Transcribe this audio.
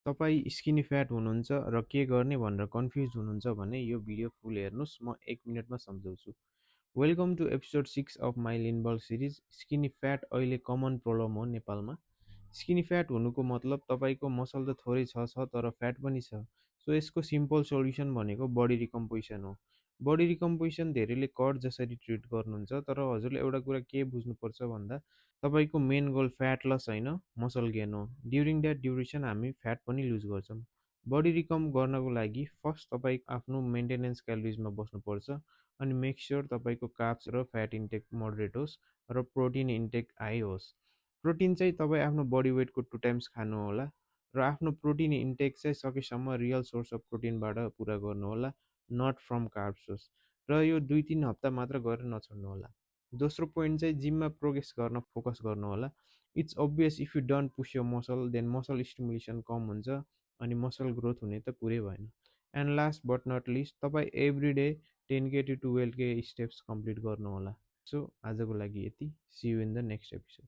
तपाईँ skinny fat हुनुहुन्छ र के गर्ने भनेर कन्फ्युज हुनुहुन्छ भने यो भिडियो फुल हेर्नुहोस्, म 1 मिनेटमा सम्झाउँछु। Welcome to episode 6 of my lean bulk series. Skinny fat अहिले कमन प्रब्लम हो नेपालमा। स्किनी फ्याट हुनुको मतलब तपाईँको मसल त थोरै छ तर फ्याट पनि छ। सो यसको सिम्पल सोल्युसन भनेको बडी रिकम्पोजिसन हो। बडी रिकम्पोजिसन धेरैले कट जसरी ट्रिट गर्नुहुन्छ, तर हजुरले एउटा कुरा के बुझ्नुपर्छ भन्दा तपाईँको मेन गोल फ्याट लस होइन, मसल गेन हो। ड्युरिङ द्याट ड्युरेसन हामी फ्याट पनि लुज गर्छौँ। बडी रिकम गर्नको लागि फर्स्ट तपाईँ आफ्नो मेन्टेनेन्स क्यालोरिजमा बस्नुपर्छ, अनि मेक स्योर तपाईँको कार्ब्स र फ्याट इन्टेक मोडरेट होस् र प्रोटिन इन्टेक हाई होस्। प्रोटिन चाहिँ तपाईँ आफ्नो बडी वेटको 2 टाइम्स खानु होला र आफ्नो प्रोटिन इन्टेक चाहिँ सकेसम्म रियल सोर्स अफ प्रोटिनबाट पुरा गर्नु होला, नट फ्रम कार्ब्स होस्। र यो 2-3 हप्ता मात्र गरेर नछोड्नु होला। दोस्रो पोइन्ट चाहिँ जिममा प्रोग्रेस गर्न फोकस गर्नु होला। It's obvious if you don't push your muscle then muscle stimulation कम हुन्छ अनि मसल ग्रोथ हुने त कुरै भएन। And last but not least, तपाईँ every day 10K to 12K steps complete गर्नु होला। सो आजको लागि यति। See you in the next episode.